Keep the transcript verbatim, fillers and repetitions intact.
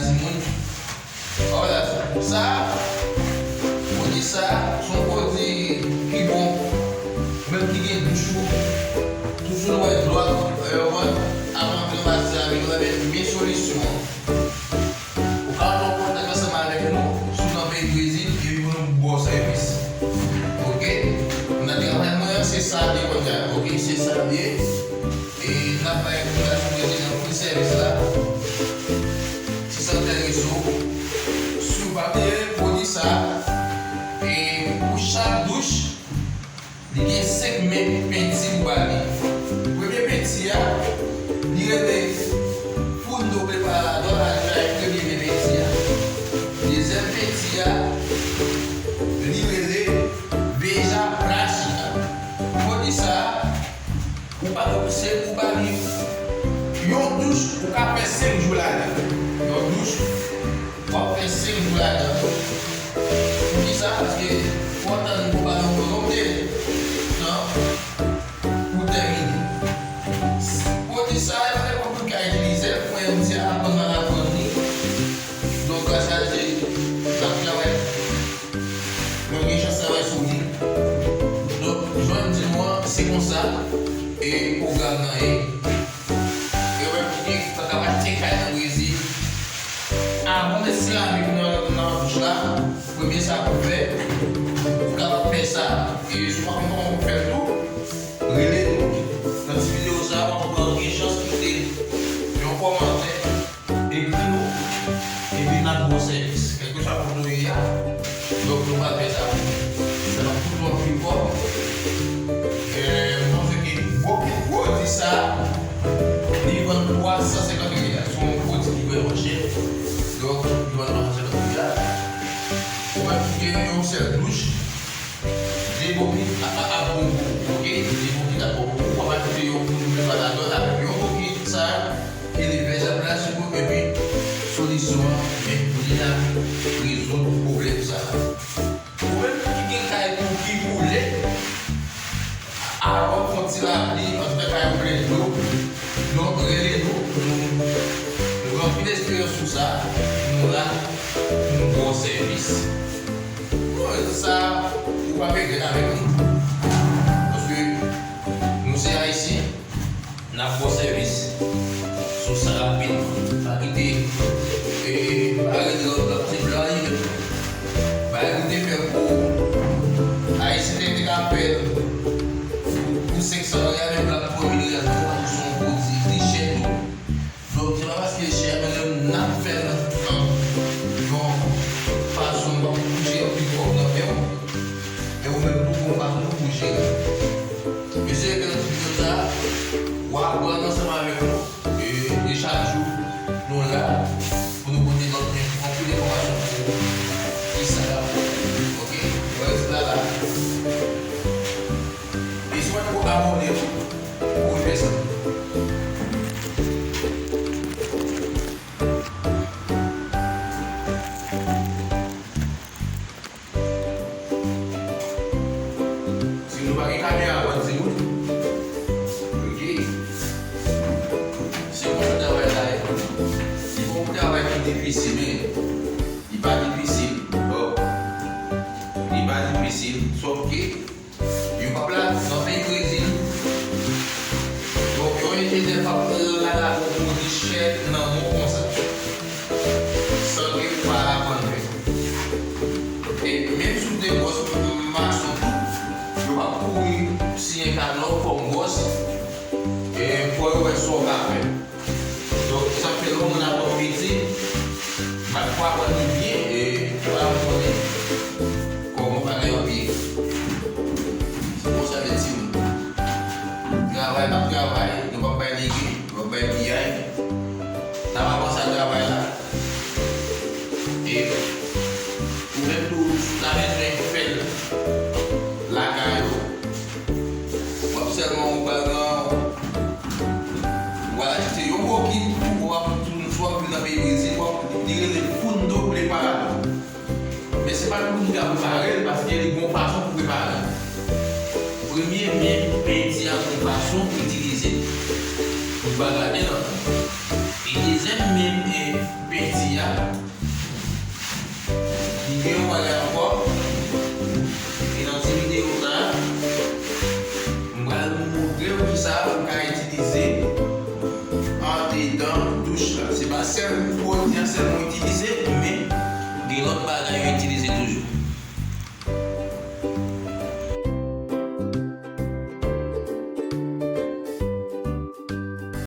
Timoun. Wala, sa, pwodui sa, se yon pwodui ki bon, menm ki gen douch ou, toujou lwen dlo a, avan antre nan basen avèk nou, men, men solisyon an. Ou ka antre an kontak ansanm avèk nou, si w nan peyi Brezil, epi pou nou ba w sèvis. Oke? Nan travay mwen an, se sa l ye kounye a. Oke? Se sa l ye. E n ap bay popilasyon brezilyen an tout sèvis la. Si sa enterese w, si w pa bliye pwodui sa, e pou chak douch, li gen senk men penti pou ba li. Premye penti a, li rele Fundo Preparador, a li bay premye men penti a. Dezyèm penti a, li rele Veja Prática. Pwodui sa, ou pa, se ou ba li yon douch, ou ka fè senk jou ladan. Yon douch, w ap fè senk jou ladan. Poukisa? Paske fò w tann pou ba nou yon lonte tan pou tèmine. Pwodui sa, e pa nenpòt moun ka itilize l, mwen menm se aprann m al aprann li. Donk, gras a Dye, l ap travay. Mwen gen chans travay sou li. Donk, jan m di nou an, se konsa, e pwogram nan ye. E ou menm ki pa ka achte kay nan Brezil, avan w met seramik nan, nan douch la, premye sa pou w fè, ou kapab fè sa. E si w pa konn kòman pou w fè l tou, rele nou. Nan ti videyo sa, w ap gen chans kite yon kòmantè. Ekri nou, epi n ap ba w sèvis. Kèlkeswa kote w ye a, donk nou pral fè sa pou ou. Sa n ap koute w anpil kòb. E, m panse ke bokit pwodui sa, li vann twa san senkant dola. Se yon pwodui ki vrèman chè. Donk, li vann twa san senkant dola. Ou menm ki gen yon sèl douch, de bokit ap, ap, ap bon pou ou, oke? De bokit ap bon pou ou. W ap ajoute yon Fundo Preparador avèk yon bokit sa, ki li Veja Prática, epi solisyon an, men pou li la, rezoud pwoblèm sa a. Ou menm ki gen kay tou ki koule, avan fè yon ti lapli, antouka kay ou plen dlo, donk rele nou, nou, nou gen anpil esperyans sou sa, nou la pou nou ba w sèvis. Bon, sa, ou p ap regrèt avèk nou. Paske nou se Ayisyen, n ap ba w sèvis sou sa rapidman. Pa kite, e, pa rete lòt, lòt ti blan li menm. Bagay ou te fè pou Ayisyen te, te ka fè l pou senk san dola, menm l ap pran mil dola, nou, paske se yon pwodui ki chè tou. Donk, se pa paske l chè, men lè n ap fè l nan yon fason n p ap touche anpil kòb nan men w, e ou menm tou, gon fason pou w jere. Mesye, ke nan ti videyo sa, w ap aprann ansanm avèk nou, e, e chak jou, nou la pou nou pote lòt anpil enfòmasyon pou ou. Ki sa k ap fèt, oke? Wè, se la la. E si w pa t ko abòne tou, ou fè sa. Si nou pa gen kamera, w ap di nou. Oke. Se konsa travay la ye. Se yon travay ki difisil, men li pa difisil. Bon. Li pa difisil, sòf ke yo p ap la nan peyi Brezil. Donk, yon enjenyè p ap la lage yon pwodui chè nan men w konsa, san ke ou pa aprann fè. E menm si w te bòs mason tou, yo p ap kouri siyen kanò kòm bòs, e fò yo wè sa w ka fè. Donk, sa fè lè yon moun aprann metye, m ap aprann li byen, e, m pa konnen kòman bagay yo ap ye. Se konsa, men timoun. Travay n ap travay, nou p ap bay lege, nou p ap bay piyay. N ap avanse ak travay la. E ou menm tou, si w ta bezwen fè l lakay ou, w ap sèlman ou pral nan, w al achte yon bokit, ou ap, si w ap vin nan peyi Brezil, w ap, li rele Fundo Preparador. Men se pa tout moun ki ka prepare l, paske li gon fason pou prepare l. Premye men penti a gon fason pou itilize l. Ou pa gade nan. E dezyèm men, e, penti Li gen yon bagay ankò.